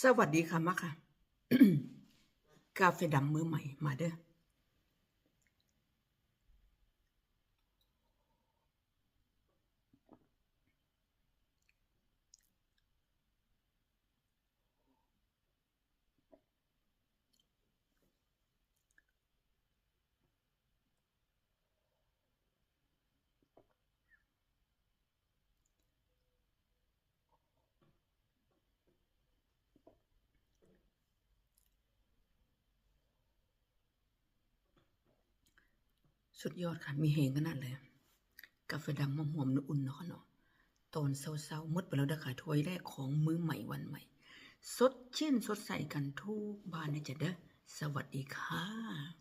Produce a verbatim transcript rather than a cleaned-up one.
สวัสดีค่ะ มาค่ะ กาแฟดำมือใหม่ มาเด้อ สุดยอดค่ะ มีแฮงขนาดเลย กาแฟดำหอมๆ อุ่นๆ เนาะค่ะเนาะ ตอนเช้าๆ หมดไปแล้วเด้อค่ะ ถ้วยแรกของมื้อใหม่วันใหม่ สดชื่นสดใสกันทุกบ้านนะจ๊ะเด้อ สวัสดีค่ะ